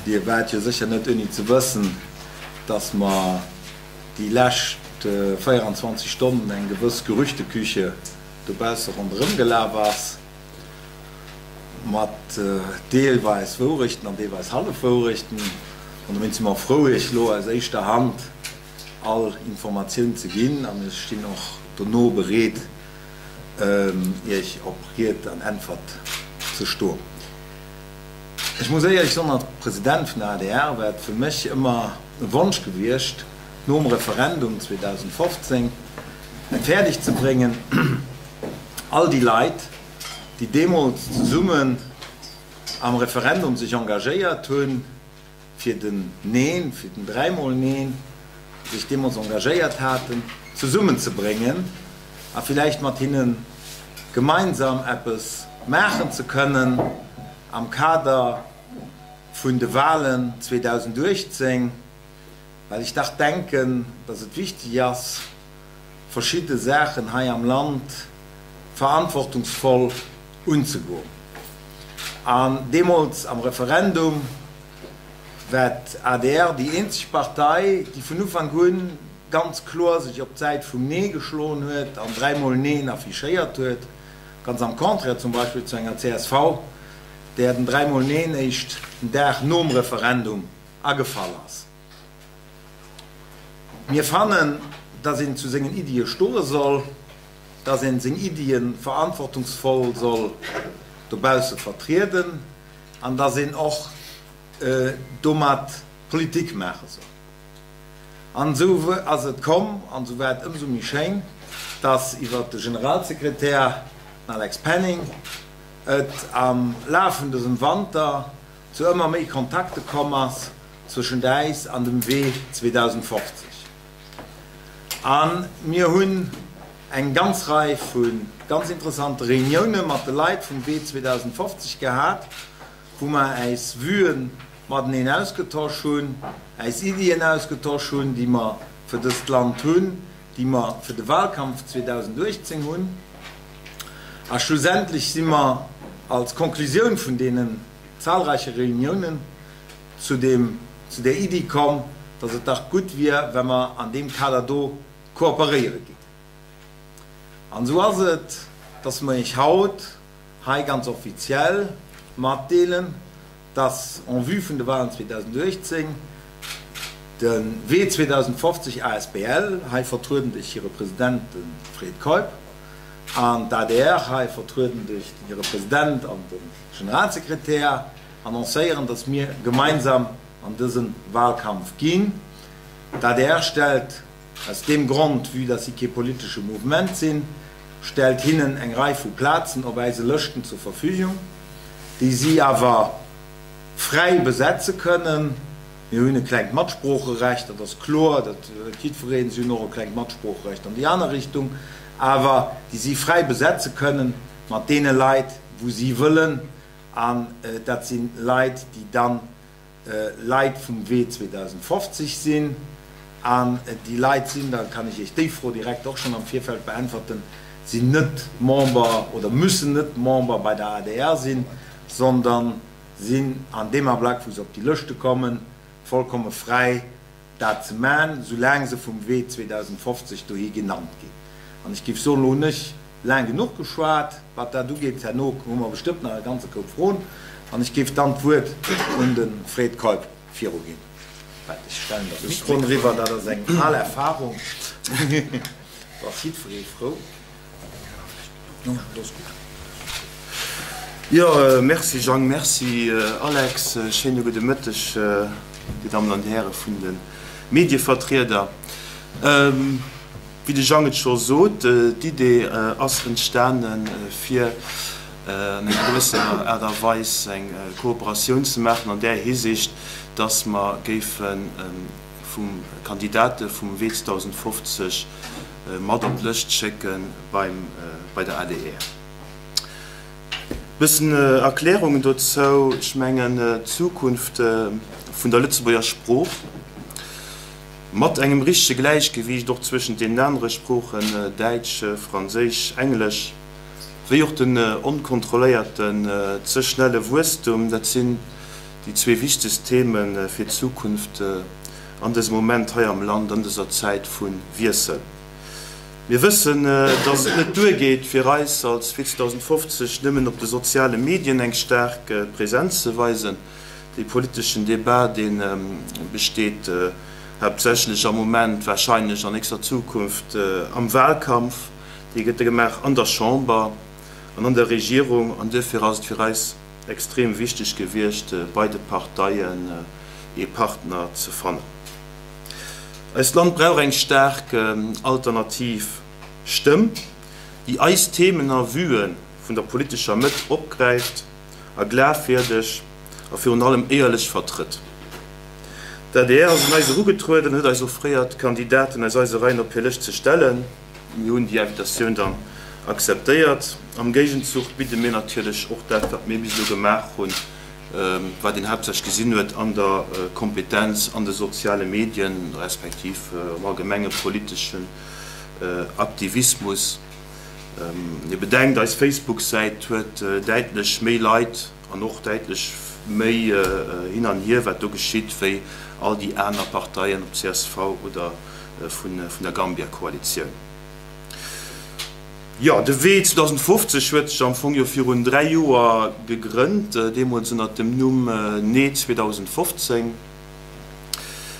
Dir waart jo sécher net ouni ze wëssen, dass mer déi lescht 24 Stonnen eng gewëss Gerüchteküche dobausse ronderëm gelaf ass, mat deelweis Wourechten an deelweis Hallefwourechten. An dowéinst si mer frou, Iech elo aus éischter Hand all Informatioun ze ginn. A mir stinn och dono bereet, Iech op Ried an Äntwert ze stoen. Ech muss éierlech soen, als President vun der adr war et fir mech ëmmer e Wonsch gewiescht, nom Referendum 2015 et fäerdeg ze bréngen, all déi Leit, déi deemools zesummen am Referendum sech engagéiert hunn fir den Neen, fir den dräimol Neen, sech deemools engagéiert haten, zesummenzebréngen a villäicht mat hinne gemeinsam eppes maachen ze kënnen am Kader vun de Wahlen 2018, well ech dach denken, dass et wichtig ass, verschidde Saachen hei am Land verantwortungsvoll unzegoen. An deemools am Referendum war d'ADR déi eenzeg Partei, déi vun Ufank u ganz kloer sech op d'Säit vum Nee geschloen huet an dräimol Neen affichéiert huet, ganz am Contraire zum Beispill zu enger csv, där den dräimol Neen éischt den Dag nom Referendum agefall ass. Mir fannen, dass een zu sengen Iddie stoe soll, dass een seng Iddie verantwortungsvoll soll dobausse vertrieden an dass een och domat Politik maache soll. An esou ass et komm, an esou war et ëmsou méi schéin, dass iwwert de Generalsekretär, den Alex Penning, et am Laf vun dësem Wanter zu ëmmer méi Kontakte komm ass zwëschent äis an dem Wee 2050. A mir hunn eng ganz Rei vu ganz interessante Reunioune mat de Leit vum Wee 2050 gehat, wou mer äis Vuen mateneen ausgetosch hunn, äis Iddien ausgetosch hunn, déi mer fir dëst Land hunn, déi mer fir de Wahlkampf 2018 hunn. A schlussendlech si mer als Konklusioun vun deenen zahlreiche Reuniounen zu deem, zu där Iddi komm, dass et dach gutt wier, wa mer an deem Kader do kooperéiere ginn. An esou ass et, dass mer Iech haut hei ganz offiziell matdeelen, dass en vue vun de Wahlen 2018 de Wee 2050 asbl, hei vertrueden duerch hire President, de Fred Keup, an d'ADR, hei vertrueden duerch hire President an de Generalsekretär, annoncéieren, dass mir gemeinsam an dëse Wahlkampf ginn. D'ADR stellt aus deem Grond, vue dass si kee politesche Mouvement sinn, stellt hinnen eng Rei vu Plazen op eise Lëschten zur Verfügung, déi si awer fräi besetze kënnen. Mir hunn e klengt Matsproocherecht, dat ass kloer, dat huet jiddwereen. Si hunn och e klengt Matsproocherecht an déi aner Richtung, awer déi si fräi besetze kënnen mat deene Leit, wou si wëllen. An dat si Leit, déi dann Leit vum Wee 2050 sinn. An déi Leit sinn, da kann ech Iech déi Fro direkt och schonn am Virfeld beäntwerten, sinn net Member oder müssen net Member bei der adr sinn, sondern sinn an deem Ablack, wou se op déi Lëschte kommen, vollkomme fräi, dat ze man, soulaang se vum Wee 2050 dohi genannt ginn. An ech géif soen, elo hunn ech laang genuch geschwat, wat dat ugeet. Herno hu mer bestëmmt nach e ganze Koup Froen an ech géif dann d'Wuert un de Fred Keup viruginn. Waart, ech stellen der de Mikro eriwwer, dat ass eng al Erfahrung, do ass jiddweree frou. Jo, merci Jang, merci Alex. Schéine gudde Mëtteg, Dir Dammen an Dir Häre vun de Medievertrieder. Wéi de Jang et scho sot, d'Idee ass entstane fir an enger gewëssener Aart a Weis eng Kooperatioun ze maachen an där Hisiicht, datt mer géife vum Kandidate vum Wee 2050 mat op d'Lëscht schécke bei der adr. Bëssen Erklärungen dozou, Ech mengen d'Zukunft vun der Lëtzebuerger Sprooch mat engem richtege Gläichgewiicht och zwëschent deenen anere Sproochen, Däitsch, Franséisch, Englesch, wéi och den onkontrolléierten ze schnelle Wuesstum, dat sinn. Déi zwee wichtegst Theme fir d'Zukunft an dësem Moment hei am Land, an dëser Zäit vu Wiessel. Mir wëssen, dass et net duergeet, fir eis als Wee 2050 nëmmen op de soziale Medien eng staark Präsenz ze weisen. Dee politeschen Debat, dee besteet haaptsächlech am Moment, warscheinlech an nächster Zukunft am Wahlkampf, dee gëtt gemaach an der Chamber an an der Regierung. An duerfir ass et fir eis extrem wichteg gewiescht, bei de Parteien ee Partner ze fannen. Eist Land brauch eng staark alternativ Stëmm, déi eis Themen a Vuen vun der politescher Mëtt opgräift a glafwierdeg a virun allem éierlech vertrëtt. D'adr ass un eis erugetrueden, huet eis offréiert, Kandidaten aus eise Reien op hir Lëscht ze stellen. Mir hunn déi Invitatioun dann akzeptéiert. Am Géigenzuch bidde mir natierlech och dat, wat mir bis elo gemaach hunn, wat een haaptsächlech gesinn huet an der Kompetenz an de soziale Medien, respektiv am allgemenge politeschen Aktivismus. Dir bedenkt, eis Facebook-Säit huet däitlech méi Leit an och däitlech méi hin an hier, wat do geschitt, wéi all déi aner Parteien, ob csv oder vun der Gambia-Koalitioun. Jo, de Wee 2050 huet sech am Fong jo virun 3 Joer gegrënnt, deemools ënnert dem Numm Nee 2015.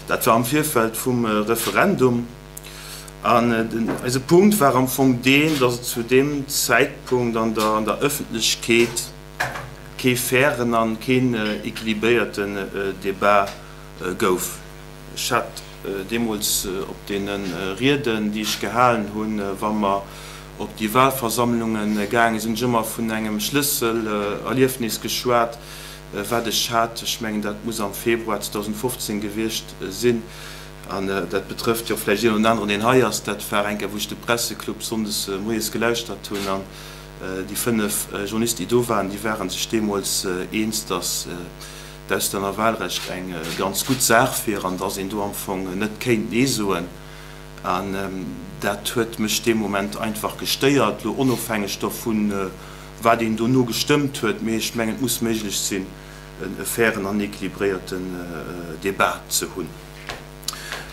Dat war am Virfeld vum Referendum. An eise Punkt war am Fong deen, datt et zu deem Zäitpunkt an der Ëffentlechkeet kee fairen an keen equilibréierten Debat gouf. Ech hat deemools op deene Rieden, déi ech gehalen hunn, wa mer op déi Wahlversammlunge gaange sinn, ech ëmmer vun engem Schlësselerliefnis geschwat, wat ech hat. Ech mengen, dat muss am Februar 2015 gewiescht sinn. An dat betrëfft jo vläicht een oder aneren, deen hei ass. Dat war eng Kéier, wou ech de Presseclub sonndes moies gelauschtert hunn. An déi 5 Journalisten, déi do waren, déi ware sech deemools eens, datt d'Auslännerwahlrecht eng ganz gutt Saach wier an dass een do am Fong net kéint Nee soen. An dat huet mech dee Moment einfach gestéiert, elo onofhängeg dovun, wat een dono gestëmmt huet. Mee ech mengen, et muss méiglech sinn, e fairen an équilibréierten Debat ze hunn.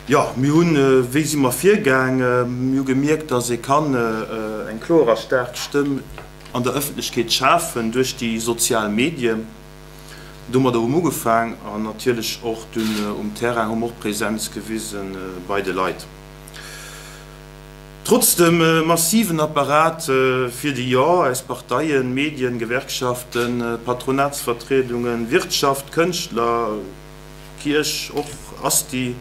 Jo, mir hunn, wéi si mer virgaang? Mir hu gemierkt, dass ee kann eng kloer a staark Stëmm an der Ëffentlechkeet schafen duerch déi sozial Medien. Domadder hu mer ugefaang an natierlech och dunn um Terrain hu mer och Präsenz gewise bei de Leit. Trotz dem massiven Apparat fir de Jo aus Parteien, Medien, Gewerkschaften, Patronatsvertriedungen, Wirtschaft, Kënschtler, Kierch, och Asti,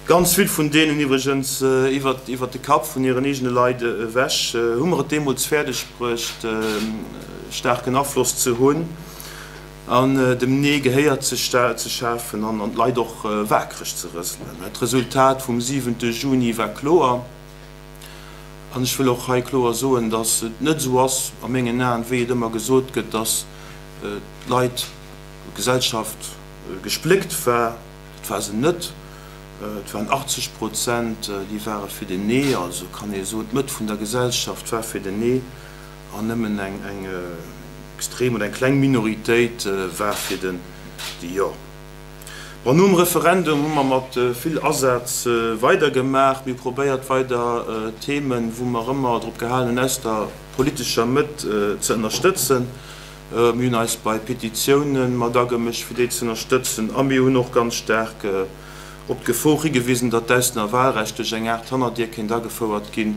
Ganz vill vun deenen iwwregens iwwert de Kapp vun hiren eegene Leit ewech, hu mer et deemools fäerdeg bruecht, staarken Afloss ze hunn an dem Nee Gehéier ze schafen an d'Leit och waakreg ze rëselen. D'Resultat vum siwente Juni war kloer. An ech wëll och hei kloer soen, datt et net esou ass, a mengen Aen, wéi et ëmmer gesot gëtt, datt d'Leit, d'Gesellschaft gespléckt war. Dat war se net. Et waren 80 Prozent, déi ware fir den Nee. Also kann ee soen, d'Mëtt vun der Gesellschaft war fir den Nee an nëmmen eng extrem oder eng kleng Minoritéit war fir de Jo. Bon, nom Referendum hu mer mat vill Asaz weidergemaach. Mir hu probéiert, weider Themen, wou mer ëmmer drop gehalen hunn, aus der politescher Mëtt ze ënnerstëtzen. Mir hunn eis bei Petitiounen mat agemëscht, fir déi ze ënnerstëtzen. A mir hunn och ganz staark op d'Gefor higewisen, datt d'Auslännerwahlrecht duerch eng Aart Hannerdier kéint agefouert gi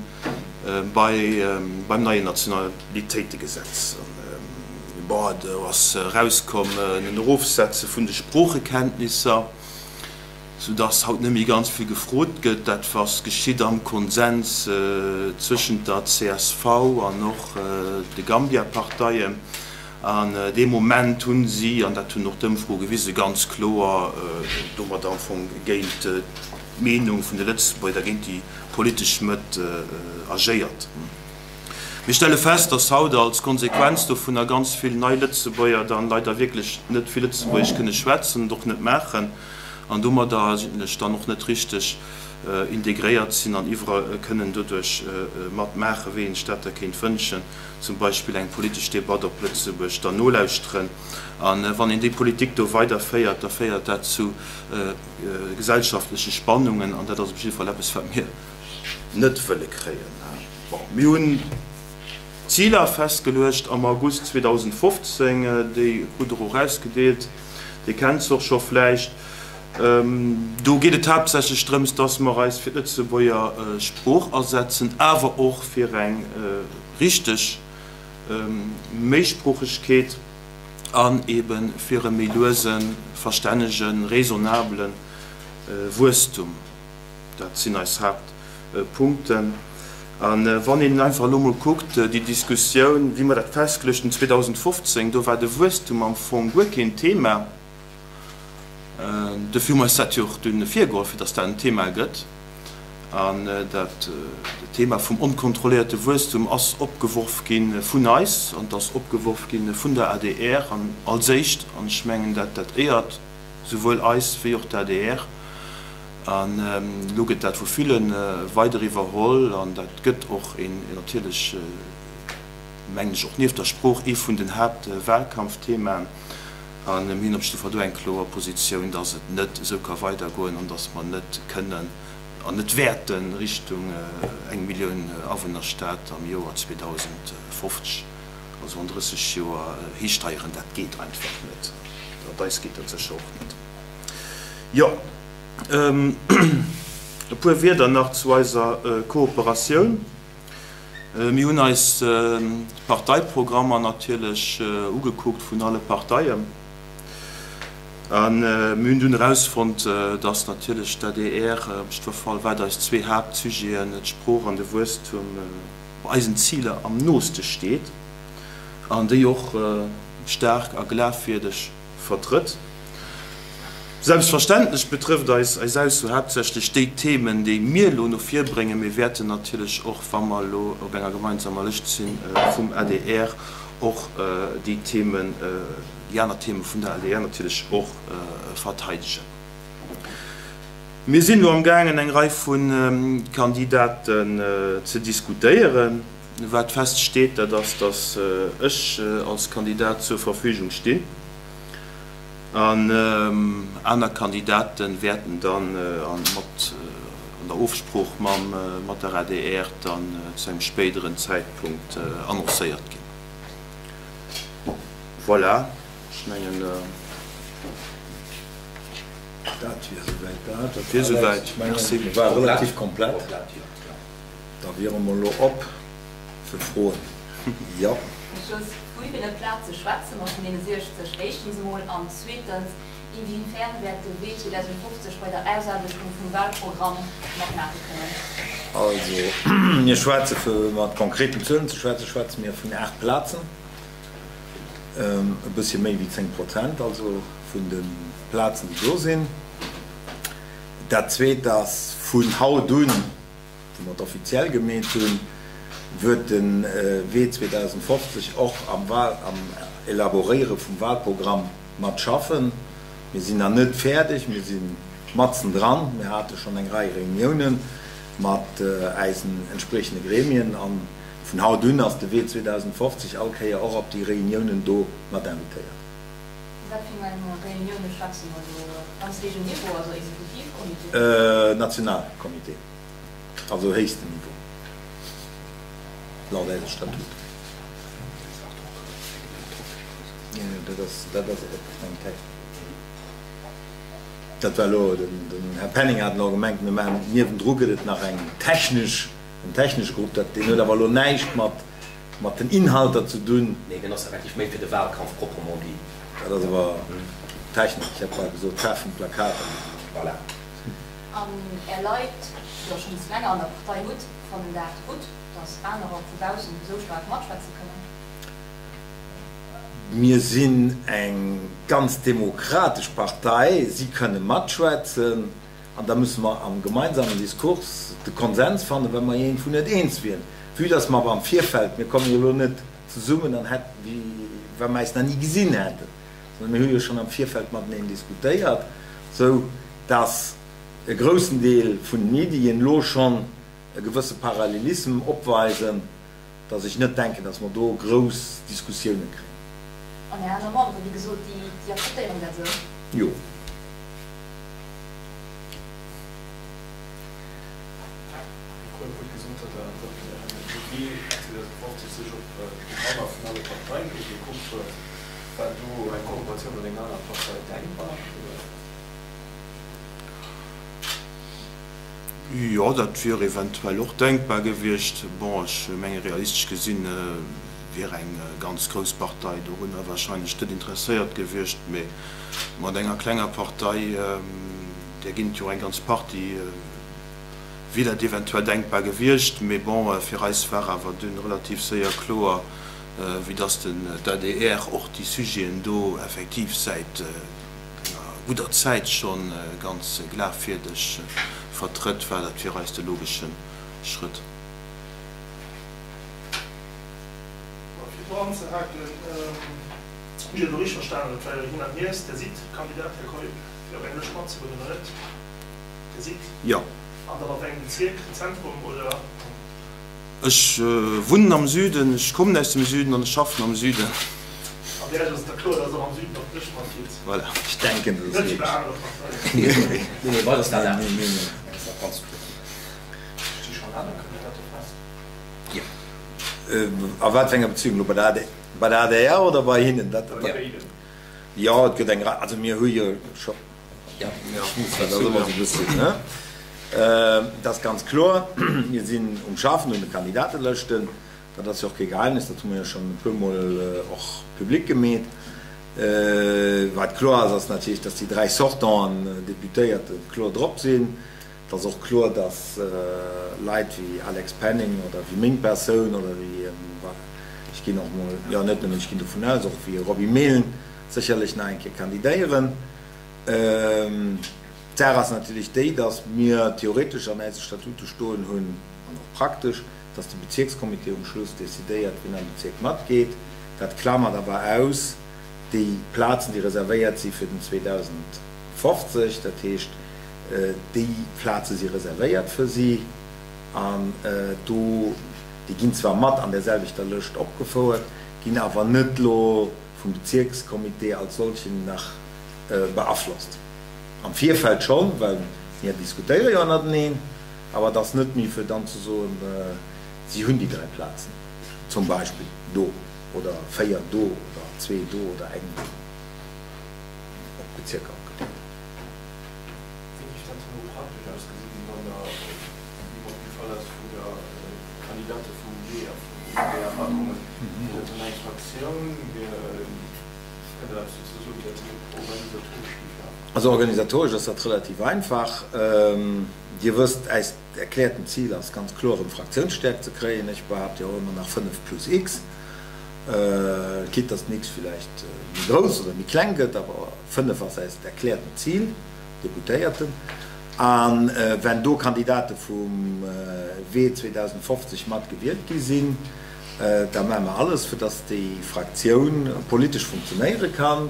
beim neien Nationalitéitegesetz. Bon, do ass erauskomm en Erofsetze vun de Sproochekenntnisser, soudass haut net méi ganz vill gefrot gëtt. Dat ass geschitt am Konsens zwëschent der csv an och de Gambia-Parteien. An dee Moment hu si, an dat hunn och d'Ëmfroe gewisen, ganz kloer domadder am Fong géint d'Meenung vun de Lëtzebuerger, géint déi politesch Mëtt agéiert. Mir stelle fest, dass haut als Konsequenz dovunner ganz vill nei Lëtzebuerger dann leider wierklech net vill Lëtzebuergesch kënne schwätzen und och net maachen an domadder eigentlech dann och net richteg. integréiert sinn an iwwerall kënnen doduerch matmaachen, wéi een sech dat da kéint wënschen, zum Beispill eng politesch Debatt op Lëtzebuerg dann nolauschteren. A wann een déi Politik do weiderféiert, da féiert dat zu gesellschaftleche Spannungen an dat ass op jidde Fall eppes, wat mir net wëlle kréien. Bon, mir hunn Ziler festgeluecht am August 2015, déi krut Der och ausgedeelt, Dir kennt se och scho vläicht. Do geet et haaptsächlech drëms, dass mer eis fir d'Lëtzebuerger Sprooch asetzen, awer och fir eng richteg Méisproochegkeet an ebe fir e méi luesen, verstännegen, raisonnabele Wuesstum. Dat sinn eis Haaptpunkten. A wann een einfach elo mol kuckt, déi Diskussioun, wéi mer dat festgeluecht hunn 2015, do war de Wuesstum am Fong guer keen Thema. Dofir hu mer eis dat jo och dunn virgeholl, fir datt dat en Thema gëtt. An dat Thema vum onkontrolléierte Wuesstum ass opgeworf gi vun eis an et ass opgeworf gi vun der adr an als éischt. An ech mengen, dat dat éiert souwuel eis wéi och d'ADR. An elo gëtt dat vu ville weider iwwerholl an dat gëtt och een natierlech, mengen ech, och nieft der Sprooch ee vun den Haaptwahlkampfthemaen. A mir hunn op jidde Fall do eng kloer Positioun, dass et net esou ka weidergoen an dass mer net kënnen an net wäerte Richtung eng Millioun Awunnerstad am Joer 2050, also an 30 Joer, histeieren. Dat geet einfach net. Mat eis geet dat sécher och net. Jo, e puer Wierder nach zu eiser Kooperatioun. Mir hunn eis d'Parteiprogrammer natierlech ugekuckt vun alle Parteien a mir hunn dunn erausfonnt, datt natierlech d'ADR op jiddwer Fall, wat eis zwee Haaptsujeten, d'Sprooch an de Wuesstum, eisen Ziler am nooste steet an déi och staark a glafwierdeg vertrëtt. Selbstverständlech betrëfft eis eis Ausso haaptsächlech déi Themen, déi mir elo no vir bréngen. Mir wäerten natierlech och, wa mer elo op enger gemeinsamer Lëscht sinn vum adr, och déi Themen, déi aner Theme vun der adr natierlech och verteidegen. Mir sinn elo amgaangen, eng Rei vu Kandidaten ze diskutéieren. Wat feststeet, dat ass, datt ech als Kandidat zur Verfügung stinn an aner Kandidate wäerten dann mat an der Ofsprooch mat der adr dann zu engem spéideren Zäitpunkt annoncéiert ginn. Voilà, ech mengen, dat wier esouwäit dat. Dat wier esouwäit. Merci. War relativ komplett. Da wiere mer elo op fir Froen. Jo. Just, vu wéi ville Plaze schwätze mer vun deene 60? Éischtens emol. An zweetens, inwiefern wäert de Wee 2050 bei der Ausaarbechtung vum Wahlprogramm matmaache kënnen? Also, mir schwätze, fir mat konkreten Zuelen ze schwätzen, schwätze mir vun 8 Plazen, e bëssche méi wéi 10 Prozent also vun de Plazen, déi do sinn. Dat Zweet ass, vun haut un, wou mer et offiziell gemeet hunn, wëet de Wee 2050 och am Wahl, am Elaboréiere vum Wahlprogramm mat schaffen. Mir sinn nach net fäerdeg, mir si matzen dran. Mir hate schonn eng Rei Reuniounen mat äisen entspriechende Gremien a vun haut un ass de Wee 2050 all Kéier och op déi Reuniounen do mat invitéiert. Wat fir eng Reunioune schwätze mer do? Ganz héijen Niveau, also Exekutivcomité? Nationalcomité, also héchsten Niveau, laut eise Statuten. Dat ass, dat ass eng Technik. Dat war elo, den Här Penning hat elo gemengt, mir maachen, niewendru gëtt et nach eng technesch, en technesche Grupp, dat, deen huet awer elo näischt mat Mat den Inhalter ze dunn. Nee, deen ass effektiv méi fir de Wahlkampf proprement dit. Dat ass awer Technik. Ech hätt bal gesot d'Faarf vum Plakat an esou. Voilà. An Är Leit, déi Der schonns länger an der Partei hutt, fannen dat gutt, datt anerer vu baussen esou staark matschwätze kënnen? Mir sinn eng ganz demokratesch Partei. Si kënne matschwätzen. An da musse mer am gemeinsamen Diskurs de Konsens fannen, wa mer iergendwou net eens wieren. Vue dass mer awer am Virfeld, mir komme jo elo net zesummen an hätten, wéi wa mer äis nach ni gesinn hätten, sondern mir hu jo schonn am Virfeld mateneen diskutéiert, sou dass. e groussen Deel vun den Iddien elo schonn e gewësse Parallelissem opweisen, dass ech net denken, dass mer do grouss Diskussiounen kréien. An Är aner Memberen, wéi gesot, déi akzeptéieren dat esou? Jo. Här Keup huet gesot, datt de Wee 2050 sech op d'Programmer vun alle Parteien ugekuckt huet. War do eng Kooperatioun mat enger aner Partei denkbar, oder? Jo, dat wier eventuell och denkbar gewiescht. Bon, ech menge realistesch gesinn wier eng ganz grouss Partei dorunner wahrscheinlech net interesséiert gewiescht, mee mat enger klenger Partei, där ginn et jo eng ganz Partie, wier dat eventuell denkbar gewiescht. Mee bon, fir eis war awer dunn relativ séier kloer, vue dass den d'ADR och déi Sujeten do effektiv säit enger gudder Zäit scho ganz glafwierdeg vertrëtt, war dat fir eis de logesche Schrëtt. Fir do anzehaken, Hunn ech et elo richteg verstanen, et war jo hin an hiers, Der sidd Kandidat, Här Keup, fir op eng Lëscht matzegoen oder net? Dir sidd? Jo. An dann op wéi engem Bezierk? Zentrum oder? Ech wunnen am Süden, ech kommen aus dem Süden an ech schaffen am Süden. An där ass et da kloer, dass Der am Süden op d'Lëscht mat gitt? Voilà. Ech denken, dat ass Net wéi bei anere Parteien. Nee, nee, bei eis ass dat anescht. Dat ass ganz kloer. Sti schonn aner Kandidate fest? Jo. A wat fir enger Beziehung elo? Bei der AD, bei der adr oder bei hinnen? Dat, Bei béiden. Jo, et gëtt eng Rei, also mir hu jo scho. Ja, dat ass ëmmer esou e bësschen, ne? Et ass ganz kloer, mir sinn um Schaffen un de Kandidatelëschten. Dat ass jo och kee Geheimnis, dat hu mir jo schonn e puermol och public gemeet. Wat kloer ass, ass natierlech, datt déi dräi sortanten Deputéierte kloer drop sinn. Et ass och kloer, datt Leit wéi Alex Penning oder wéi meng Persoun oder wéi, ech ginn och mol, jo net nëmmen ech ginn dovun aus, och wéi e Roby Mehlen sécherlech nach eng Kéier kandidéieren. D'Saach ass natierlech déi, datt mir theoretesch an eise Statute stoen hunn, an och praktesch, datt de Bezierkscomité um Schluss decidéiert, wien am Bezierk matgeet. Dat klamert awer aus déi Plazen, déi reservéiert si fir den 2050. Dat heescht, déi Plaze si reservéiert fir si an do, déi ginn zwar mat an där selwechter Lëscht opgefouert, ginn awer net elo vum Bezierkscomité als solchen nach beaflosst. Am Virfeld schonn, well mir diskutéiere jo ënnerteneen, awer et ass net méi fir dann ze soen, si hunn déi 3 Plazen zum Beispill do oder 4 do oder zwee do oder eng do op Bezierker opgedeelt. Wéi géif dat dann elo praktesch ausgesinn, wann Der, wéi mer de Fall ass vun der Kandidate vum Wee a vum UDR erakommen, wier dat dann eng Fraktioun? Wier, kënnt Der eppes dozou soen, wéi dat dann organisatoresch géif lafen? Also organisatoresch ass dat relativ einfach. Dir wësst, äist erkläerten Zil ass ganz kloer erëm Fraktiounsstäerkt ze kréien. Ech behaapte jo och ëmmer nach 5 plus X, quitte dass den X villäicht méi grouss oder méi kleng gëtt, awer 5 ass äist erkläerten Zil. Deputéierten. A wenn do Kandidate vum Wee 2050 mat gewielt gi sinn, da maache mer alles, fir datt déi Fraktioun politesch funktionéiere kann.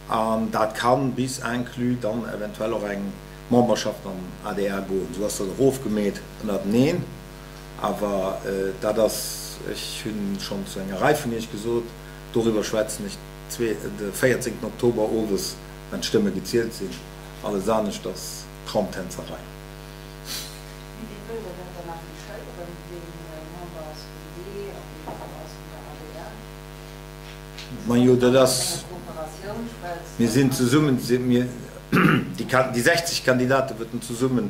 An dat ka bis inclus dann eventuell och eng Memberschaft am adr goen. Esou ass dat och ofgemeet ënnerteneen. Awer dat ass, ech hu schonn zu enger Rei vun Iech gesot, doriwwer schwätzen ech de 14 Oktober owes Wenn d'Stëmme gezielt sinn, alles anescht ass Traumtänzerei. Mee wéi wëllt Der dat dann affichéieren, ween Member ass vum D a wee Member ass vun der adr? Majo, dat ass, mir sinn zesummen, mir, déi 60 Kandidate wëtten zesummen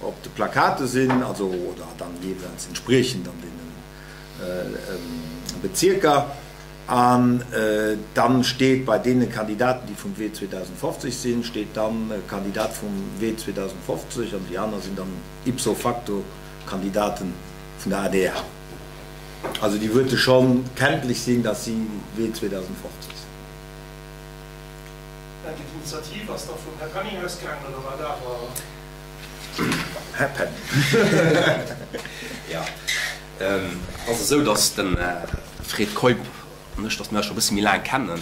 op de Plakate sinn, also, oder dann jeeweils entspriechend an deene Bezierker. An dann steet bei deene Kandidaten, déi vum Wee 2050 sinn, steet dann Kandidat vum Wee 2050 an déi aner sinn dann ipso facto Kandidaten vun der adr. Also déi wuerte schonn kenntlech sinn, datt si Wee 2050 sinn. D'Initiativ ass da vum Här Penning ausgaangen oder war dat awer? Här Penning. Jo, et ass esou, datt de Fred Keup an ech, datt mir eis scho e bësse méi laang kennen,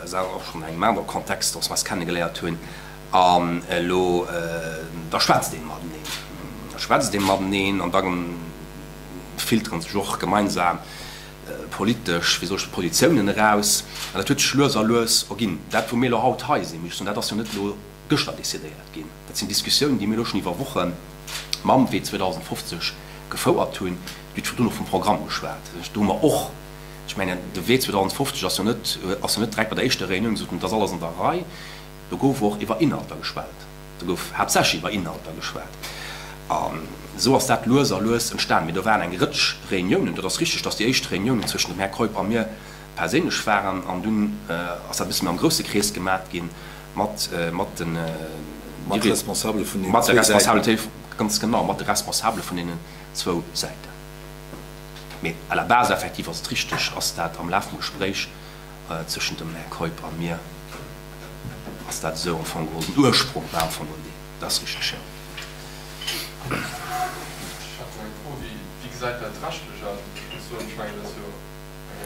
aus awer och schonn engem anere Kontext, datt mer eis kennegeléiert hunn. An elo, da schwätzt ee mateneen, da schwätzt ee mateneen an da filteren sech och gemeinsam politesch, wéi soll ech, Positiounen eraus. An dat huet sech lues a lues erginn. Dat, wou mir elo haut hei sinn, muss ech soen, dat ass jo net elo gëschter decidéiert ginn. Dat sinn Diskussiounen, déi mir elo schonn iwwer Woche mam Wee 2050 gefouert hunn. Dir hutt virdrun och vum Programm geschwat. Do hu mer och, ech mengen, de Wee 2050 ass jo net, ass jo net direkt bei der éischter Reunioun gesot ginn, et ass alles an der Rei. Do gouf och iwwer Inhalter geschwat. Do gouf haaptsächlech iwwer Inhalter geschwat. An esou ass dat lues a lues entstanen. Mee do waren eng Rëtsch Reuniounen. Dat ass richteg, dass déi éischt Reuniounen zwëschen dem Här Keup a mir perséinlech waren. An dunn ass dat e bësse méi am grousse Krees gemat ginn mat, mat den Mat Responsabele vun deenen zwou Säiten. Ganz genau, mat de Responsabele vun deenen zwou Säiten. Mee à la base effektiv ass et richteg, ass dat am Laf vum Gespréich zwëschen dem Här Keup a mir, ass dat esou am Fong geholl, den Ursprong war am Fong geholl deen, dat ass richteg, jo. Ech hätt nach eng Fro, Wéi gesäit dat rechtlech aus? Ech muss soen, ech mengen, dat ass jo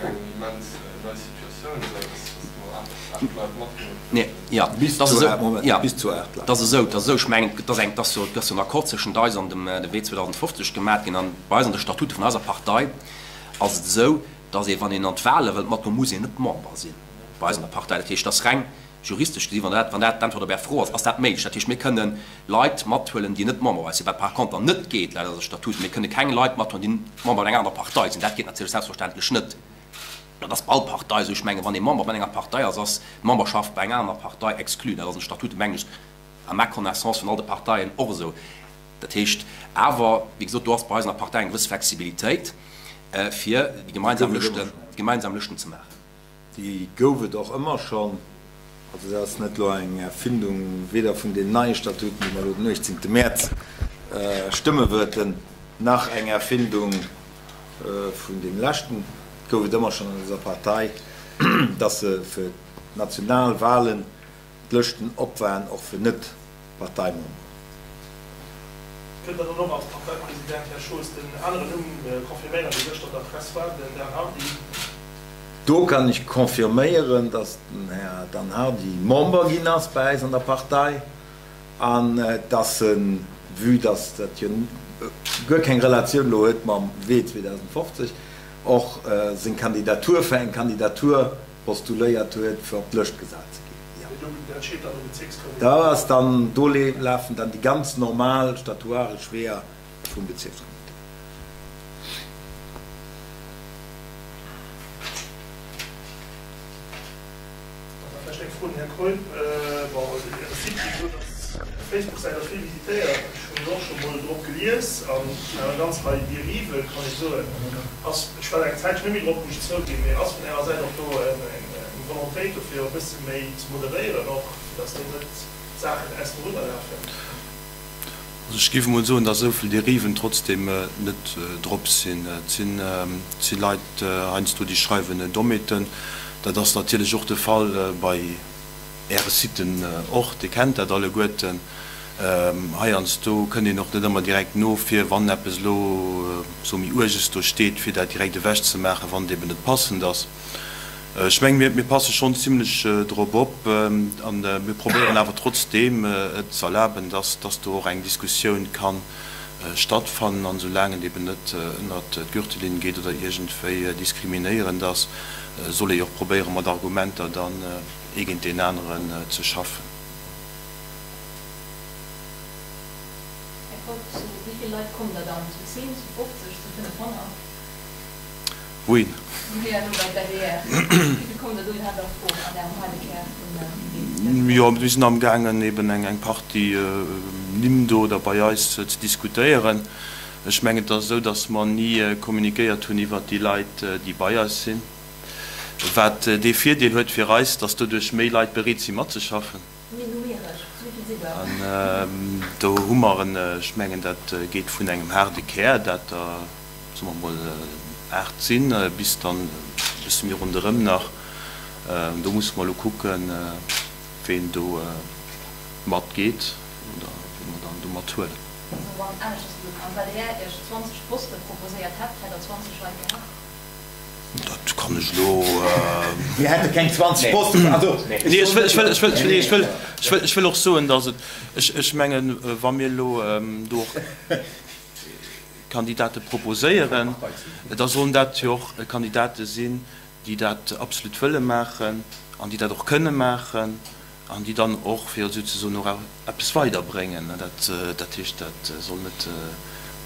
eng immens nei Situatioun, esou dass do 8 Leit matgeholl ginn. Jo, dat ass esou, Moment, bis zu 8 Leit. Dat ass esou, dat ass esou. Ech mengen, et ass eng, et ass jo, et ass jo en Accord zwëschent eis an dem WE 2050 gemaat ginn. An bei eis an de Statute vun eiser Partei ass et esou, dass ee, wann een an d'Wahle wëllt matgoen, muss een net Member sinn bei eis an der Partei. Dat heescht, et ass reng juristesch gesi, wann dat, wann dat d'Äntwert op Är Fro ass, ass dat méiglech. Dat heescht, mir kënnen Leit mathuelen, déi net Member bei eis sinn. Wat par conter net geet laut eise Statuten, mir kënne keng Leit mathuelen, déi Member bei enger anerer Partei sinn. Dat geet natierlech selbstverständlech net. Dat ass bei all Partei esou. Ech mengen, wann ee Member bei enger Partei ass, ass d'Memberschaft bei enger anerer Partei exclu. Dat ass an de Statuten, mengen ech, à ma connaissance, vun all de Parteien och esou. Dat heescht awer, wéi gesot, do ass bei eis an der Partei eng gewëss Flexibilitéit, fir déi gemeinsam Lëschten, déi gemeinsam Lëschten ze maachen. Déi gouf et och ëmmer schonn. Also dat ass net elo eng Erfindung, weder vun deenen neie Statuten, déi mer elo den 18. Mäerz stëmme wëerten, nach eng Erfindung vun deem leschten. Et gouf et ëmmer schonn an eiser Partei, dass se fir d'national Wahlen d'Lëschten op waren, och fir Net-Parteimemberen. Kënnt Der dann och als Parteipresident, Här Schools, den aneren Numm confirméieren, dee gëschter an der Press war, den Dan Hardy? Do kann ech confirméieren, dass den Här Dan Hardy Member ginn ass bei äis an der Partei an dass en, vue dass dat jo guer keng Relatioun elo huet mam Wee 2050, och seng Kandidatur fir eng Kandidatur postuléiert huet, fir op d'Lëscht gesat ze ginn. Jo. Da ass dann, do lafen dann déi ganz normal statuaresch Weeër vum Bezierkscomité. An da vläicht eng Fro un den Här Keup. Bon, also Äre Site, wéi gesot, ass, Är Facebook-Säit ass vill visitéiert. Ech hunn och scho mol drop gelies an eng ganz Rei Dériven, kann ee soen. Ass, ech war eng Zäitchen net méi drop, muss ech zouginn, mee ass vun Ärer Säit och do eng Volontéit dofir, e bësse méi ze moderéieren och, fir datt do net Saachen aus dem Rudder lafen? Also ech géif emol soen, datt esou vill Dériven trotzdem net drop sinn. Et si Leit heiansdo, déi schreiwen Dommheeten. Dat ass natierlech och de Fall bei Äre Siten och, Dir kennt dat alleguerten. Heiansdo kënnt een och net ëmmer direkt no, fir wann eppes elo sou méi Uerges do steet, fir dat direkt ewechzemaachen, wann et eben net passend ass. Ech mengen, mir, mir passe schonn zimlech drop op an mir probéieren awer trotzdeem et ze erlaben, dass, dass do och eng Diskussioun ka stattfannen. An esoulaang et eben net ënnert d'Gürtellinn geet oder iergendwéi diskriminéierend ass, soll ee jo och probéieren, mat Argumenter dann ee géint deen aneren ze schaffen. Här Keup, zu wéi vill Leit kommt Der dann? Zu 10, zu 50, zu 500? Wouhin? Jo, elo bei d'ADR. Wéi vill kommen der do iwwerhaapt a Fro an Ärem haarde Kär vun Wee? Jo, mir sinn amgaangen eben eng Partie Nimm do oder bei eis ze diskutéieren. Ech mengen, et ass esou, datt mer ni communiquéiert hunn iwwert déi Leit, déi bei eis sinn. Wat dee Virdeel huet fir eis, datt doduerch méi Leit bereet si matzeschaffen. Mee numeresch, zu wéi vill sidd Der? An do hu mer en, ech mengen, dat geet vun engem haarde Kär, dat der, soe mer emol, 8 sinn, bis dann e bësse méi ronderëm nach. Do musse mer elo kucken, ween do matgeet oder wee mer dann do mathuelen. Also wann, aneschters gesot, wann d'ADR Iech 20 Poste proposéiert hätt, hätt Der 20 Leit gehat? Dat kann ech elo. Mir hätte keng 20 Posten. Also, Nee, ech wëll, ech wëll, ech wëll, nee, ech wëll, ech wëll, ech wëll och soen, datt et, ech, ech mengen, wa mir elo do och Kandidate proposéieren, da sollen dat jo och Kandidate sinn, déi dat absolut wëlle maachen an déi dat och kënne maachen an déi dann och, fir et esou ze soen, och eppes weiderbréngen. Dat, dat heescht, dat soll net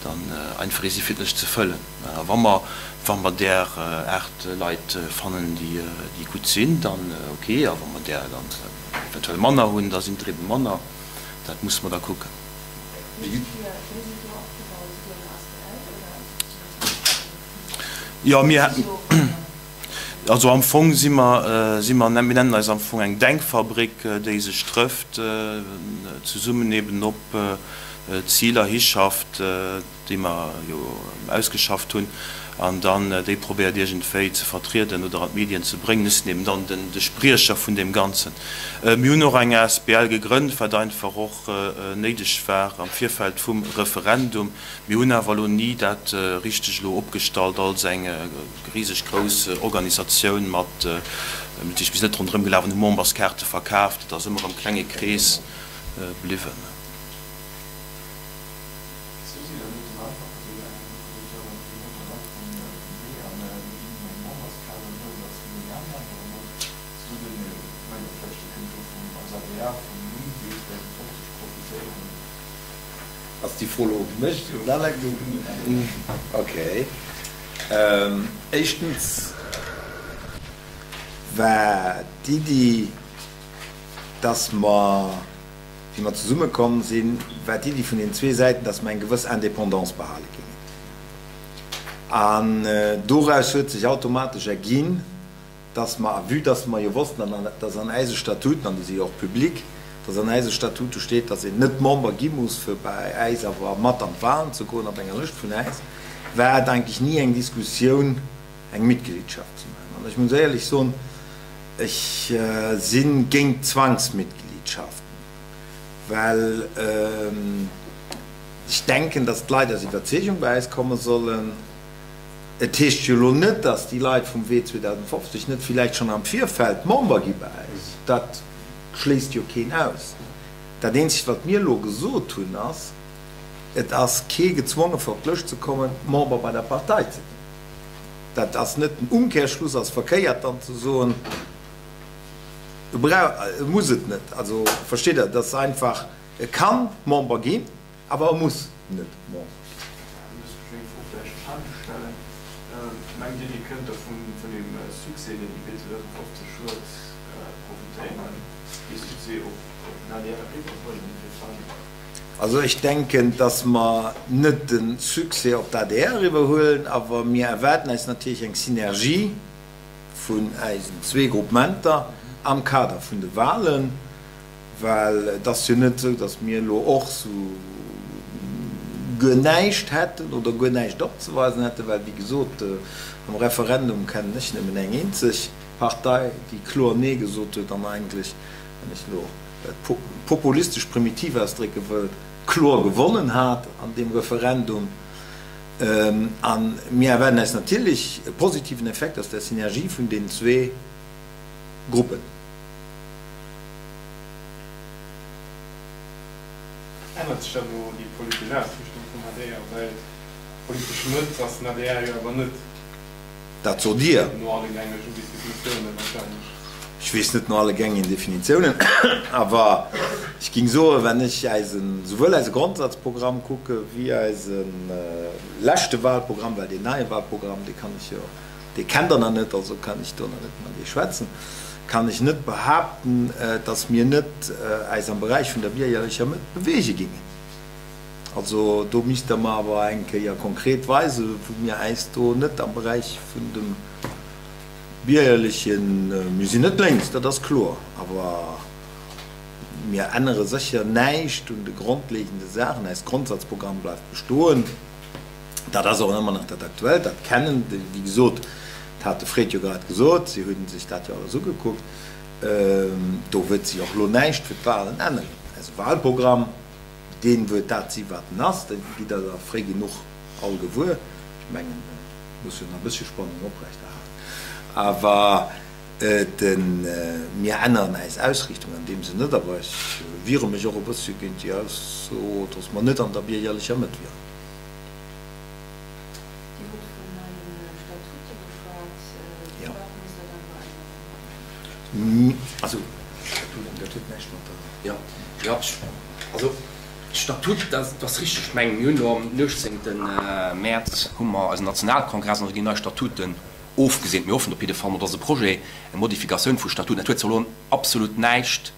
dann einfach ee si fir d'Lëscht ze fëllen. A wa mer, wa mer där Aart Leit fannen, déi, déi gutt sinn, dann ok, a wa mer där dann eventuell manner hunn, da sinn et der ebe manner. Dat musse mer da kucken. Jo, mir, also am Fong si mer, si mer, mir nennen eis am Fong eng Denkfabrik, déi sech trëfft, zesummen eben op Ziler hischafft, déi mer jo ausgeschafft hunn, an dann déi probéiert iergendwéi ze vertrieden oder an d'Medien ze bréngen. Ech sinn eben dann den, de Spriecher vun deem Ganzen. Mir hunn och eng asbl gegrënnt, wat einfach och néideg war am Virfeld vum Referendum. Mir hunn awer elo ni dat richteg elo opgestallt als eng riseg grouss Organisatioun mat, mir sinn net ronderëm gelaf an hu Memberskaarte verkaaft. Et ass ëmmer am klenge Krees bliwwen. Ass déi Fro elo u mech? Un d'Alex? Ok. Éischtens war d'Iddi, dass mer, wéi mer zesummekomm sinn, war d'Iddi vun den zwee Säiten, dass mer eng gewëss Indépendance behale géingen. An doraus huet sech automatesch erginn, dass mer, a vue dass mer jo wossten, an dass an äise Statuten, an déi si jo och public, dass an äise Statute steet, dass een net Member gi muss, fir bei äis awer mat an d'Wahlen ze goen op enger Lëscht vun äis, war et eigentlech ni eng Diskussioun, eng Mitgliedschaft ze maachen. An ech muss éierlech soen, ech si géint Zwangsmitgliedschaften, well ech denken, dass d'Leit aus Iwwerzeegung bei äis komme sollen. Et heescht jo elo net, dass déi Leit vum Wee 2050 net villäicht schonn am Virfeld Member gi bei äis. Dat schléisst jo keen aus. Dat eenzegt, wat mir elo gesot hunn, ass, Et ass kee gezwonge fir op d'Lëscht ze kommen, Member bei der Partei ze ginn. Dat ass net den Umkehrschluss ass verkéiert dann ze soen, e brauch, e muss et net. Also versteet Der, et ass einfach, e kann Member ginn. Awer e muss net Member ginn. Ech muss mech eng Fro vläicht anescht stellen. Mengt Dir, Dir kënnt da vun deem Succès, deen IB 2050 huet, profitéieren, dee Succès op den adr eriwwerbréngen fir d'Wahlen? Also ech denken, datt mer net de Succès op d'ADR eriwwerhuelen, awer mir erwaarden eis natierlech eng Synergie vun eisen zwee Groupementer am Kader vun de Wahlen. Well et ass jo net esou, datt mir elo och esou guer näischt hätten oder guer näischt opzeweisen hätten, well wéi gesot, am Referendum kennen ech nëmmen eng eenzeg Partei, déi kloer Nee gesot huet an eigentlech, wann ech elo et populistesch primitiv ausdrécke wëll, kloer gewonnen hat an deem Referendum. A mir erwaarden eis natierlech e positiven Effekt aus der Synergie vun deenen zwee Gruppen. Ännert sech dann elo déi politesch Ausriichtung vum adr? Well politesch Mëtt ass den adr jo awer net. Dat sot Dir. No alle gängegen Definitiounen wahrscheinlech. Ech weess net no alle gängigen Definitiounen, awer ech ging soen, wenn ech eisen, souwuel eise Grondsatzprogramm kucke wéi eise leschte Wahlprogramm, well deen neie Wahlprogramm, dee kann ech jo, dee kennt Der nach net, also kann ech do nach net mat Iech schwätzen, kann ech net behaapten, dass mir net äis am Beräich vun der biergerlecher Mëtt beweege gingen. Also do misst Der mer awer eng Kéier konkret weisen, wou mir äis do net am Beräich vun dem biergerlechen, mir sinn net lénks, dat ass kloer, awer mir ännere sécher näischt un de grondlegende Saachen. Eist Grondsatzprogramm bleift bestoen. Dat ass och ëmmer nach dat Aktuellt, dat kennen déi, wéi gesot, dat hat de Fred jo grad gesot, si hu sech dat jo alles ugekuckt. Do wëllt si och elo näischt fir d'Wahlen änneren. Eise Wahlprogramm, dee wëllt dat si wat en ass, dee gitt Der da fréi genuch all gewuer. Ech mengen, et muss jo nach e bëssche Spannung oprechterhalen. Awer de mir änneren äis Ausriichtung an deem Sënn net. Awer ech wiere mech och e bëssche géint déi Ausso, datt mer net an der biergerlecher Mëtt wieren. Dir hutt vun neie Statute geschwat. Firwat muss dat awer änneren? Also Statuten, dat huet näischt mat der. Jo, jo, also d'Statut, dat ass richteg. Ech mengen, mir hunn elo am 18. Mäerz hu mer eisen Nationalkongress an do ginn nei Statuten ofgeseent. Mir hoffen op jidde Fall, dat ass e Projet, eng Modifikatioun vu Statuten. Dat huet zwar elo absolut näischt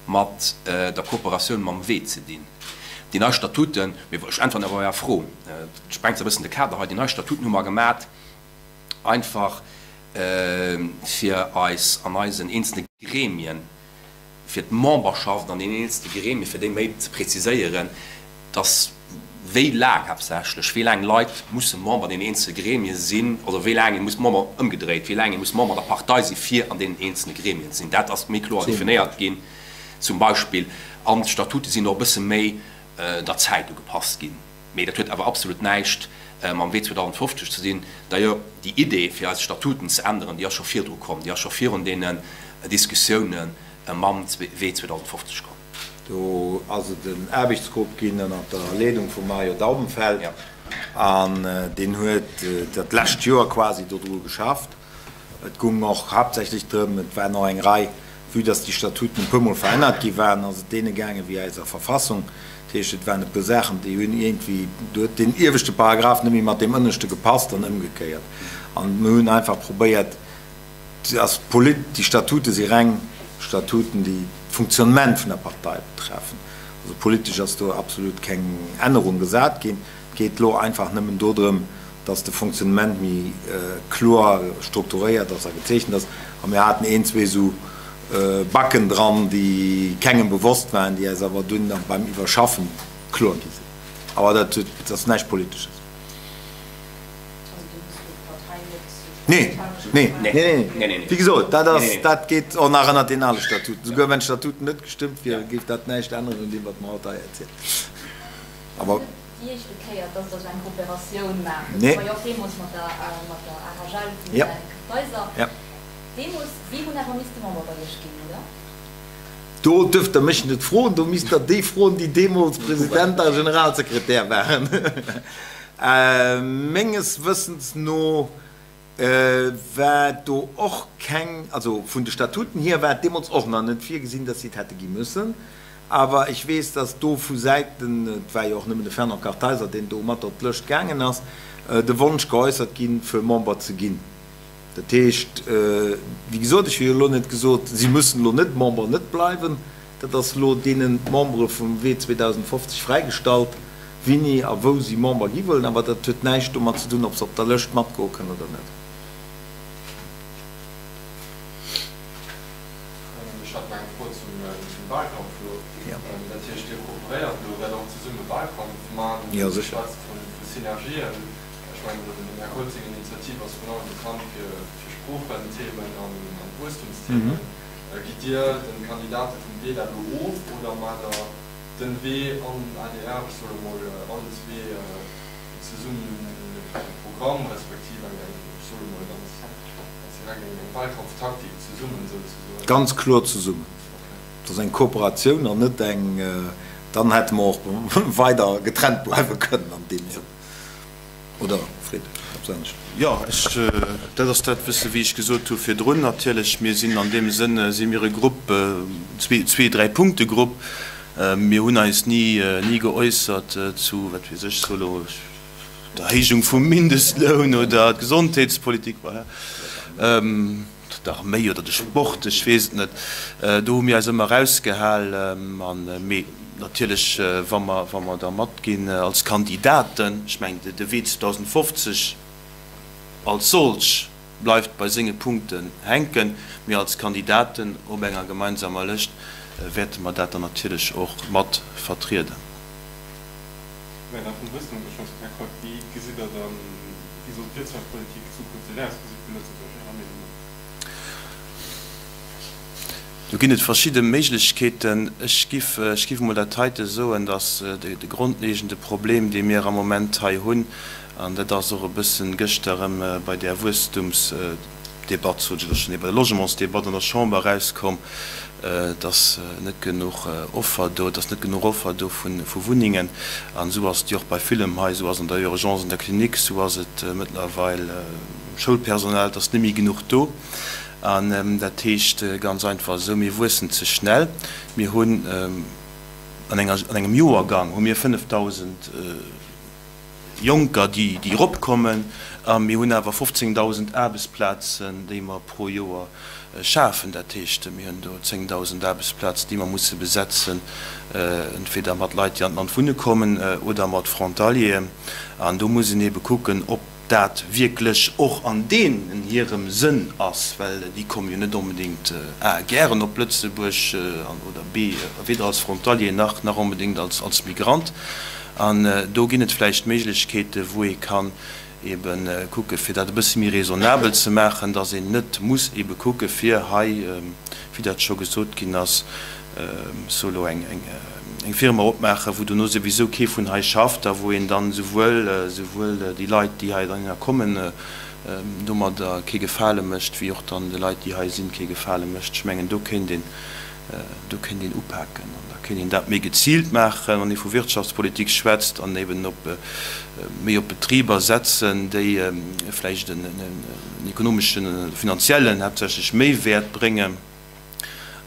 mat der Kooperatioun mam Wee ze dinn. Déi nei Statuten, mee ech äntweren awer Är Fro, et sprengt zwar e bëssen de Kader hei, déi nei Statuten hu mer gemat einfach fir eis an eisen eenzelne Gremien, fir d'Memberschaft an deenen eenzelne Gremien, fir déi méi ze präziséieren, dass wéi laang haaptsächlech, wéi laang Leit musse Member an deenen eenzelne Gremie sinn, also wéi laang ee muss Member, ëmgedréit, wéi laang ee muss Member an der Partei si fir an deenen eenzelne Gremien ze sinn. Dat ass méi kloer definéiert ginn zum Beispill. An d'Statute sinn och e bësse méi der Zäit ugepasst ginn. Mee dat huet awer absolut näischt mam Wee 2050 ze dinn. D'ailleurs, déi Idee fir eis Statuten ze änneren, déi ass scho virdru komm, déi ass scho virun deenen Diskussioune mam Wee 2050 komm. Do ass et en Aarbechtsgrupp ginn ënner der Leedung vum Mario Daubenfeld an deen huet dat lescht Joer quasi dodru geschafft. Et gung och haaptsächlech drëm, et waren och eng Rei, vue dass déi Statuten e puermol verännert gi waren, ass et deene gaange wéi eiser Verfassung. Dat heescht, et waren e puer Saachen, déi hunn iergendwéi, do huet deen ieweschte Paragraph net méi mat deem ënneschte gepasst an ëmgekéiert. An mir hunn einfach probéiert, et ass polit, déi Statute si reng Statuten, déi d'Funktionnement vun der Partei betreffen. Also politesch ass do absolut keng Ännerung gesat ginn. Et geet elo einfach nëmmen dodrëm, dass de Fonctionnement méi kloer strukturéiert ass a gezeechent ass. A mir haten een, zwee esou Backen dran, déi kengem bewosst waren, déi eis awer dunn beim Iwwerschaffen kloer gi sinn. Awer dat huet, dat ass näischt Politesches. Nee, nee, nee, nee. Wéi gesot, dat ass, dat geet och nach ënnert den ale Statuten. Souguer wenn d'Statuten net gestëmmt wieren, géif dat näischt änneren un deem, wat mer haut hei erzielen. Awer. Déi éischte Kéier, dass Der esou eng Kooperatioun maacht. Dat war jo och deemools mat der, mat der AHL vum Här Kartheiser. Deemools, si hunn awer misste Member bei Iech ginn, oder? Do dürft Der mech net froen, do misst Der déi froen, déi deemools President a Generalsekretär waren. Menges Wëssens no war do och keng, also vun de Statuten hier war et deemools och nach net virgesinn, dass si et hätte gi müssen. Awer ech weess, dass do vu Säiten, et war jo och nëmmen de Fernand Kartheiser, deen do mat op d'Lëscht gaangen ass, de Wonsch geäussert ginn, fir Member ze ginn. Dat heescht, wéi gesot, ech hu jo elo net gesot, si müssen elo net Member net bleiwen. Dat ass elo deene Membere vum Wee 2050 fräigestallt, wini a wou si Member gi wëllen. Awer dat huet näischt domat ze dinn, ob se op der Lëscht matgoe kënnen oder net. Ech hat nach eng Fro zum Wahlkampf elo. Dat heescht, Dir kooperéiert elo, wäert och zesumme Wahlkampf man. Dir schwätzt vu Synergien. Ech mengen, dem Här Kohl seng Initiativ ass virun allem bekannt fir Sproochenthemen an Wuesstumsthemen. Gitt Dir de Kandidate vum Wee dat elo of oder maacht Der den Wee an den adr, ech soe mol, allen zwee zesummen e Programm, respektiv eng, ech soe mol ganz direkt, eng Wahlkampftaktik zesummen souzesoen? Ganz kloer zesummen. Et ass eng Kooperatioun an net eng, dann hätte mer och weider getrennt bleiwe kënnen an deem Sënn. Oder, Fred, eppes anescht? Jo, ech, dat ass dat wësse wéi ech gesot hu virdrun. Natierlech, mir sinn an deem Sënn, si mir e Grupp, zwee, zwee Dräi-Punkte-Grupp. Mir hunn eis ni, ni geäussert zu, wat weess ech, soll elo d'Erhéijung vum Mindestloun oder d'Gesondheetspolitik, voilà. D'Arméi oder de Sport, ech weess et net, do hu mir eis ëmmer erausgehal. An, mee natierlech, wa mer, wa mer da matginn als Kandidaten, ech mengen, de Wee 2050 als solch bleift bei senge Punkten hänken, mee als Kandidaten op enger gemeinsamer Lëscht wäerte mer dat dann natierlech och mat vertrieden. Mä nach vum Wuesstem geschwat, Här Keup, wéi gesitt Der dann, wéi soll d'Wirtschaftspolitik zukünfteg ausgesi vu Lëtzebuerg, Ärer Meenung no? Do ginn et verschidde Méiglechkeeten. Ech giff, ech giff emol dat heite soen, datt de grondlegende Problem, dee mir am Moment hei hunn, an dat ass och e bëssen gëschter erëm bei där Wuesstumsdebatt. Debatt, sot ech elo schonn, bei der Logementsdebatt an der Chamber erauskomm, dass net genuch Offer do, dass net genuch Offer do vu Wunnengen. An esou ass et jo och bei villem hei, esou ass an der Urgence an der Klinik, esou ass et mëttlerweil um Schoulpersonal, et ass net méi genuch do. An dat heescht ganz einfach esou, mir wuessen ze schnell. Mir hunn an enger, an engem Joergang hu mir 5.000 Jonker, déi eropkommen, a mir hunn awer 15.000 Aarbechtsplazen, déi mer pro Joer schafen. Dat heescht, mir hunn do 10.000 Aarbechtsplazen, déi mer musse besetzen, entweder mat Leit, déi an d'Land wunne kommen, oder mat Frontalieren. An do muss een eebe kucken, ob dat wierklech och an deenen hirem Sënn ass, well déi komme jo net onbedéngt a gären op Lëtzebuerg, oder b weder als Frontalier nach nach onbedéngt als Migrant. An do ginn et vläicht Méiglechkeete wou ee kann ebe kucke fir dat e bësse méi raisonnabel ze maachen, datt een net muss ebe kucke fir hei, wéi dat scho gesot ginn ass, sou elo eng Firma opmaachen, wou dono souwisou kee vun hei schafft a wou een dann esouwuel déi Leit, déi heihinner kommen, domadder kee Gefale mécht, wéi och dann de Leit, déi hei sinn, kee Gefale mécht. Ech mengen, do kéint een, do kéint een upaken an da kéint een dat méi geziilt maachen, wann ee vu Wirtschaftspolitik schwätzt an eben op méi op Betriber setzen, déi vläicht en ekonomeschen, finanziellen haaptsächlech Méiwäert bréngen.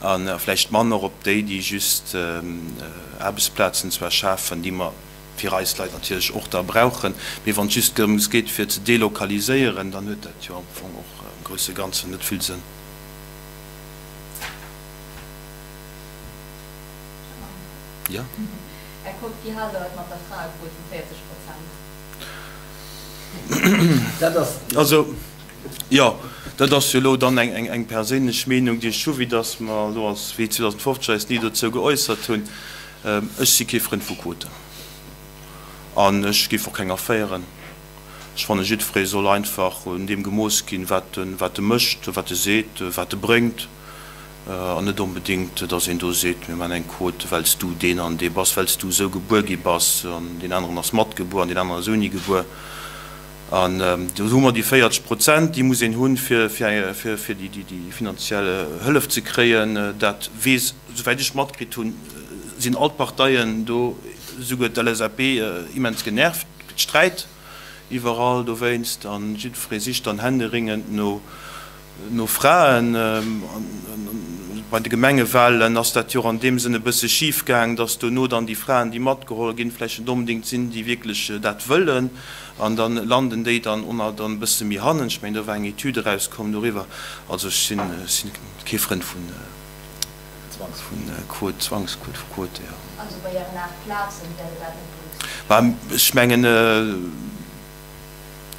A vläicht manner op déi, déi just Aarbechtsplazen zwar schafen, déi mer fir eis Leit natierlech och da brauchen, mee wann et just drëms geet, fir ze delokaliséieren, dann huet dat jo am Fong och am grousse Ganzen net vill Sënn. Jo. Här Kok, wéi haalt Der et mat der Fraequot vu 40 Prozent? Dat ass. Also. Jo, dat ass jo elo dann eng perséinlech Meenung, déi ech hu, vue dass mer elo als Wee 2050 eis ni dozou geäussert hunn. Ech si kee Frënd vu Quoten an ech géif och keng aféieren. Ech fanne jiddweree soll einfach un deem gemooss ginn, wat e mécht, wat e seet, wat e bréngt an net onbedéngt, dass een do seet, mir maachen eng Quote, well s du deen an dee bass, well s du esou gebuer gi bass an deen aneren ass matgebuer an deen aneren ass ouni gebuer. An do hu mer déi 40 Prozent, déi muss een hunn, fir déi finanziell Hëllef ze kréien. Dat weess, souwäit ech matkritt hunn, sinn all d'Parteien do, souguer d'LSAP, immens genervt. Et gëtt Sträit iwwerall dowéinst a jiddweree sicht dann händeringend no No Fraen. Bei de Gemengewahlen ass dat jo och an deem Sënn e bësse schif gaang, datt dono dann déi Fraen, déi matgeholl ginn, vläicht net onbedéngt sinn, déi wierklech dat wëllen. An da landen déi dann och dann e bësse méi hannen. Ech mengen, do war eng Etüd erauskomm doriwwer. Also ech sinn kee Frënd vun Quote, Zwangsquote, vu Quote, jo. Also bei Ären 8 Plazen wäert Der dat net berücksichtegen? Ech mengen.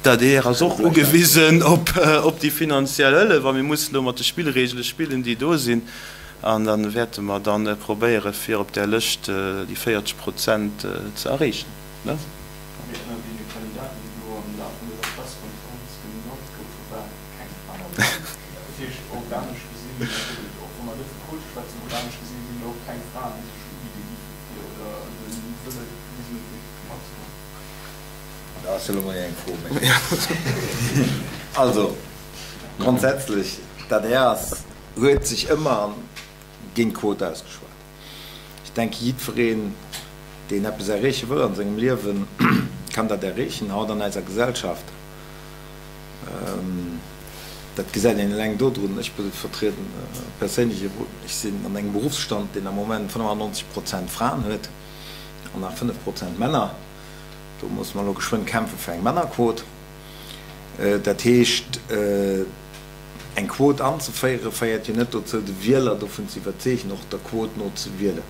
D'adr ass och ugewisen op déi finanziell Hëllef a mir mussen elo mat de Spillregele spillen, déi do sinn. An da wäerte mer da probéieren, fir op där Lëscht déi 40 Prozent ze erreechen. Mee ënner deene Kandidaten, déi do am Laf vun dëser Pressekonferenz genannt goufen, war keng Fra derbäi. Dat heescht, organesch gesinn, och wa mer net vu Quote schwätzen, organesch gesinn sinn do och keng Fraen, déi sech ubidde géife fir oder de Wëlle gewisen hunn, fir matzegoen. Dat ass jo elo mol eng Fro méi. Also, grondsätzlech, d'ADR ass, huet sech ëmmer géint d'Quote ausgeschwat. Ech denke jiddwereen, deen eppes erreeche wëll an sengem Liewen, kann dat erreechen haut an eiser Gesellschaft. Dat gesäit een eleng dodrun, ech vertrieden perséinlech, ech sinn an engem Beruffsstand, deen am Moment 95 Prozent Fraen huet an nach 5 Prozent Männer. Do musse mer elo geschwënn kämpfe fir eng Männerquot. Dat heescht, eng Quot anzeféiere féiert jo net dozou, de Wieler dovun ze iwwerzeegen, och der Quot no ze wielen.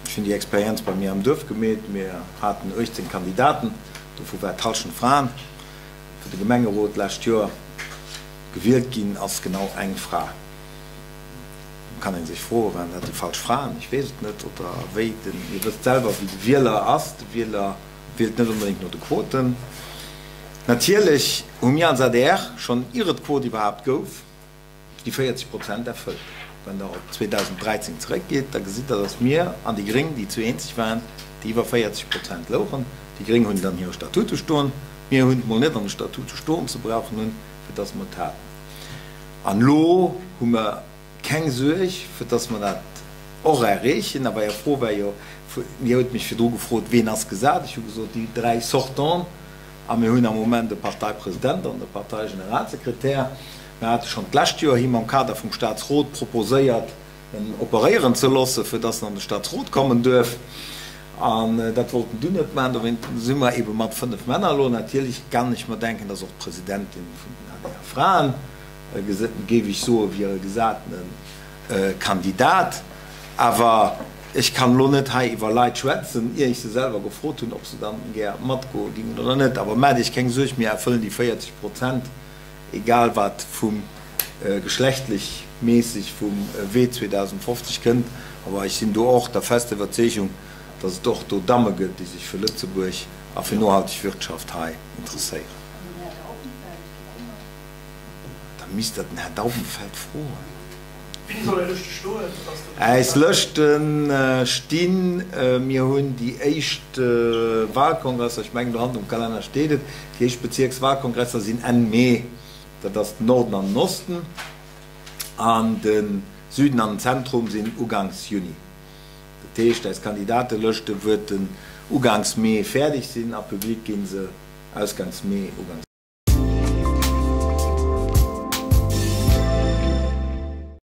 Ech hunn déi Experienz bei mir am Duerf gemeet. Mir haten 18 Kandidaten, dovu war d'Hallschent Fraen. Fir de Gemengerot d'lescht Joer gewielt ginn ass genau eng Fra. Kann ee sech froen, waren dat déi falsch Fraen? Ech weess et net. Oder wéi den, Dir wësst selwer, wéi de Wieler ass. De Wieler wielt net onbedéngt no de Quoten. Natierlech hu mir als adr, schonn ier et d'Quot iwwerhaapt gouf, déi 40 Prozent erfëllt. Wann Der op 2013 zeréckgeet, da gesitt Der, datt mir an déi Gréng déi zwee eenzeg waren, déi iwwer 40 Prozent louchen. Déi Gréng hunn et an hire Statute stoen. Mir hunn et mol net an de Statute stoen ze brauchen hunn, fir datt mer et haten. An elo hu mer keng Suerg, fir dass mer dat och erreechen. Awer Är Fro war jo, Dir hutt mech virdru gefrot, Ween ass gesat? Ech hu gesot, déi dräi Sortants. A mir hunn am Moment e Parteipresident an e Parteigeneralsekretär. Mir hate schonn d'lescht Joer him am Kader vum Staatsrot proposéiert, en operéieren ze loossen, fir dass en an de Staatsrot kommen duerf. An dat wollt en dunn net maachen. Dowéint si mer eebe mat 5 Männer elo. Natierlech kann ech mer denken, dass och d'Presidentin vun den adr Fraen, géif ech soen, wier e gesatene Kandidat. Awer ech kann elo net hei iwwer Leit schwätzen, ier ech se selwer gefrot hunn, ob se dann gär matgoe gingen oder net. Awer maacht Iech keng Suerg, mir erfëllen déi 40 Prozent, egal wat vum geschlechtlech méisseg vum Wee 2050 kënnt. Awer ech sinn do och der fester Iwwerzeegung, datt et och do Damme gëtt, déi sech fir Lëtzebuerg a fir nohalteg Wirtschaft hei interesséieren. Da misst Der den Här Daubenfeld froen. Wéini soll Är Lëschte stoen? Äis Lëschte stinn. Mir hunn déi éischt Wahlkongresser, ech mengen do hannen um Kalenner steet et, déi éischt Bezierkswahlkongresser sinn Enn Mee. Dat ass den Norden an den Osten. An de Süden an den Zentrum sinn uganks Juni. Dat heescht, eis Kandidatelëschte wuerten uganks Mee fäerdeg sinn a public gi se ausganks Mee, uganks.